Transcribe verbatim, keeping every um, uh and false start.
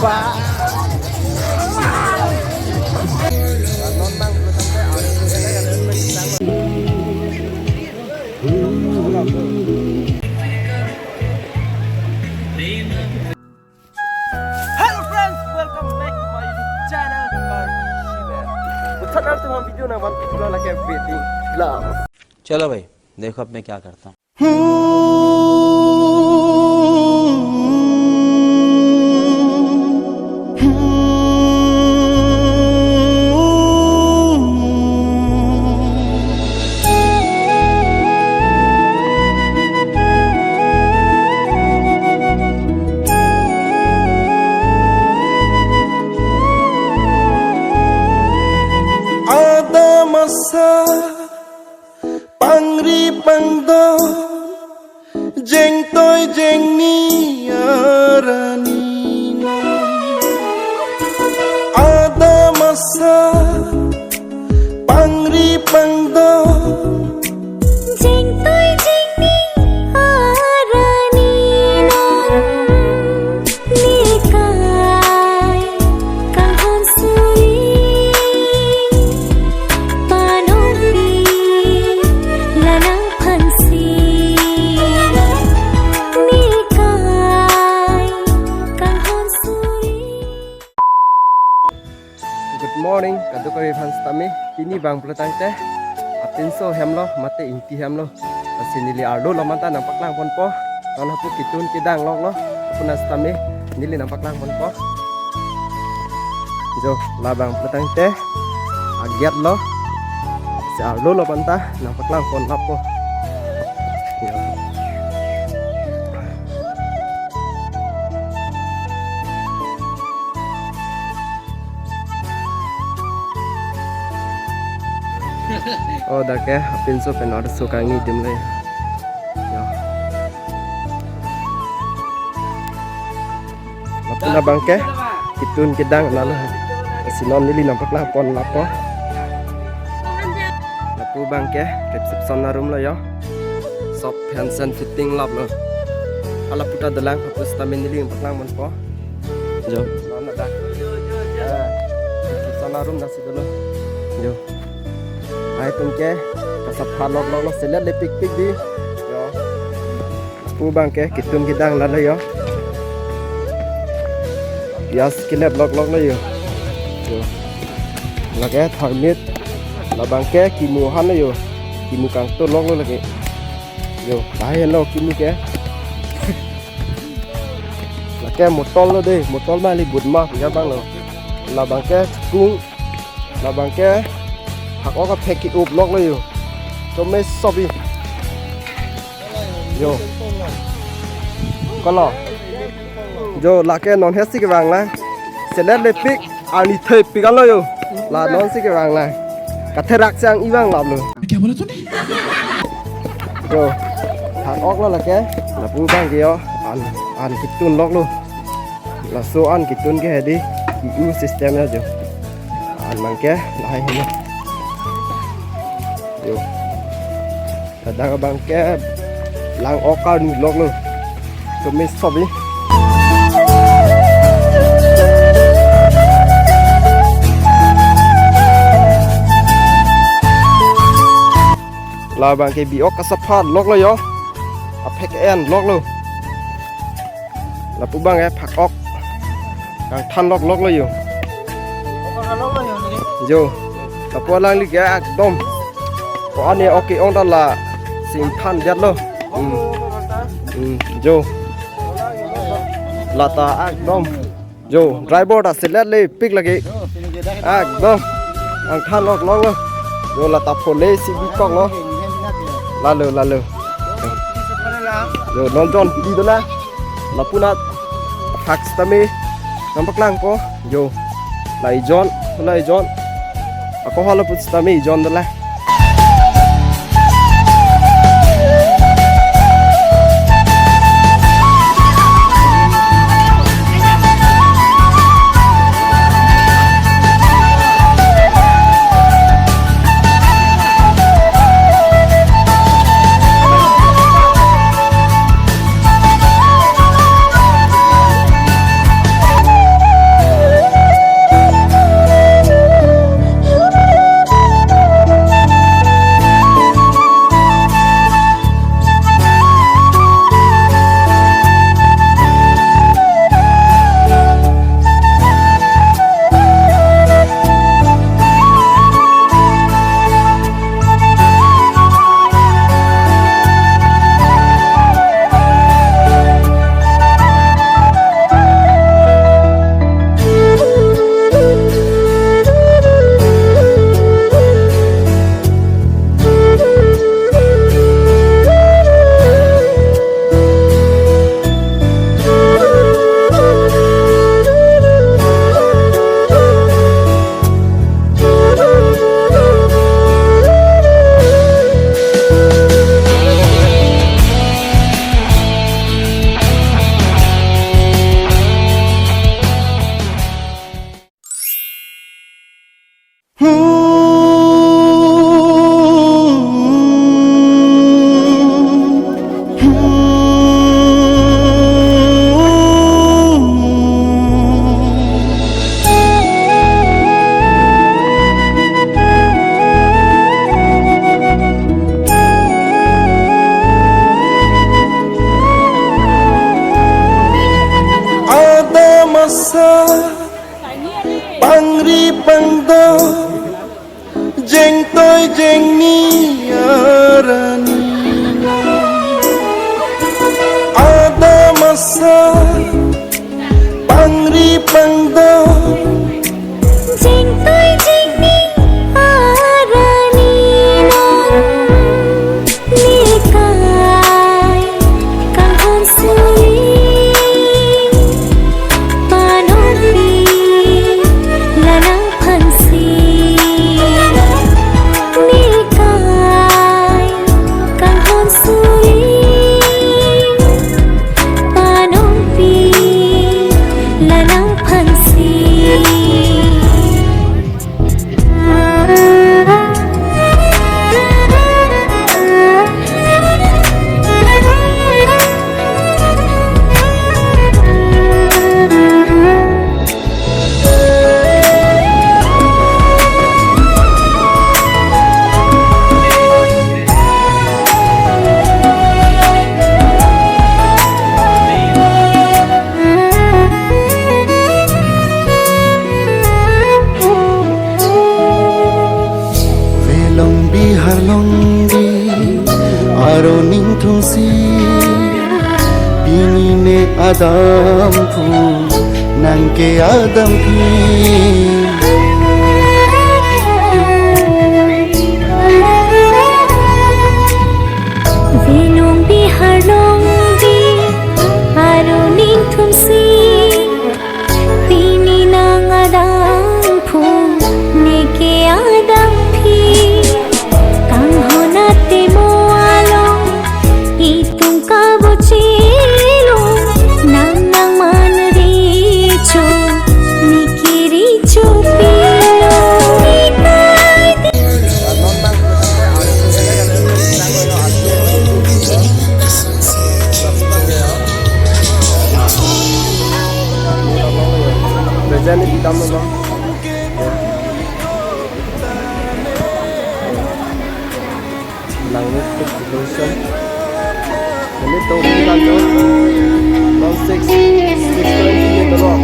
Hello friends, welcome back to my YouTube channel, Karbi Shiver. Puthot nangtum video nangvan pulo lake wedding vlog. चलो भाई, देखो अब मैं क्या करता हूँ। Adam asa pangri pangdon, jengtoi jengni arani non. Adam asa pangri pangdon, jengtoi jengni arani non. Nelikai kanghon suri, panopi la nangphansi. Nelikai kanghon suri. Good morning, kadokave aphan sitame. Pini abang pulo tangte apinso hemlo, mate ingti hemlo. Lasi neli arlo lomanta nangpaklang ponpo. Non hapu ketun kedang loklo. Apuna sitame neli nangpaklang ponpo. Jo, labang pulo tangte agate lo. Si arlo lomanta nangpaklang pon lapo. Jo. Oh, dak ke apinso pen arloso kangni adim le. Yo. Lapu abang ke ketun kedang nalo. Si non neli nangpaklang pon lapo. Lapu abang ke reception aroom lo yo. Sob fancy fitting lap lo. Hala puta dolang, hapu sitame neli nangpaklang ponpo. Jo, non ada. Ah, reception aroom nasi dolo. Jo. Lahai atum ke kasapha lok lok lo, selet lepikpik dei. Yo. Lapu abang ke ketun kedang lalo yo. Pias kelep lok lok lo yo. Yo. Lake tharmit. Labang ke kimu han lo yo. Kimu kangto lok lo lake. Yo, lahai lo kimu ke. Lake motol lo dei, motol ma li but ma ya abang lo. Labang ke kung, labang ke phak-ok aphek ke-up lok lo yo. Chome sobi. Yo. Kolo. Jo, lake non hesi kevang lang. Selet lepik, arni thepik alo yo. La non si kevang lang. Katherak sang ivang lap lo. क्या बोला तूने? Jo, phak-ok lo lake. Lapu abang ke yo, an, an ketun lok lo. Laso an ketun ke hedi, I U system ya jo. An abang ke, lahai helo. Jo. Ladak abang ke lang-ok arni lok lo. Chome sobi. Labang ke bi-ok kasapha lok lo yo. Aphek en lok lo. Lapu abang ke phak-ok kangthan lok lok lo yo. Jo. Lapu alangli ke ekdom ko-an ok ke-ong ta la sing than det lo. Hmm. Hmm, jo. Lata ekdom. Jo, driver ta selet lepik lake. Ekdom. Kangthan lok lok lo. Jo, lata phole si bikok lo. Lalo, lalo. Jo, non jon pidi dolang. Lapu aphak sitame nangpaklangpo. Jo. La ijon, la ijon. Ako hala pu sitame ijon dolang. Bangdo. Jingtui jingni arani non nikai kanghon sui panongpi la nangphansi nikai kanghon sui panongpi la nangphansi. Velong Bihar longdi aro ningthumsi pini ne adam phu nangke adam phi. Velong Bihar longdi aro ningthumsi pini nang adam phu neke adam phi. Kanghon atemo along itum kabochelo nang nangman recho neke recho pilo. Present di dalam, Bang. Langmit Food Decoration. Ini tuh, kita tuh. One six, six twenty gitu loh.